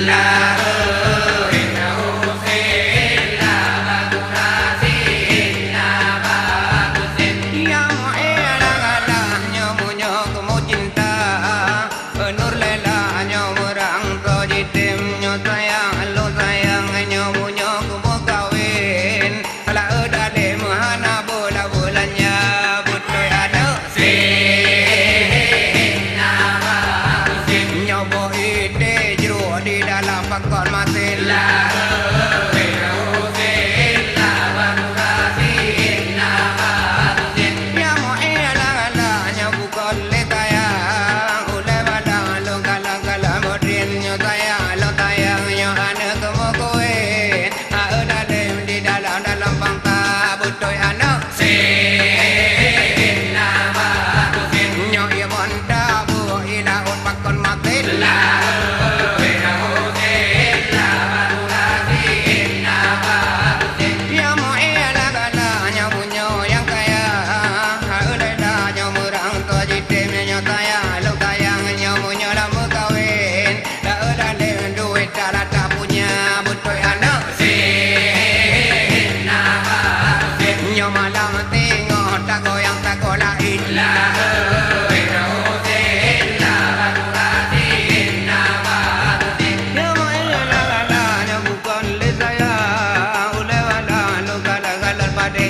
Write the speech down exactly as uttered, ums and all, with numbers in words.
Nyang mu'in lam alah nyoe meunyoe kamoe cinta, Nur Laila nyoe meurang soe jitem, nyoe sayang lôn sayang nyoe meunyoe kamoe kawen. Laôt dalem hana bola-bolanya, beutôi aneuk. Nyoe boh ité jroh di dalam pakon masin. Nyang mu'in lam alah nyoe bukon lé sayang, ulée malam lôn kalon-kalon modern, nyoe sayang lôn sayang nyoe aneuk kamoe kawen. Aeu dalem di dalam, dalam bangsa beutôi aneuk. Nyoe ie bonda buet ie laôt pakon maté. Nyang mu'in lam alah nyoe meunyoe nyang kaya, aeu Laila nyoe meurang soe jitem, nyoe sayang lôn sayang nyoe meunyoe lam meukawen. Taeu dalem duet dak lata punya, beutôi aneuk. Nyoe malam singoh tagoyang tagoe laén. Nyoe malam nyoe bukon lé sayang, ulée malam lôn kalon-kalon padé.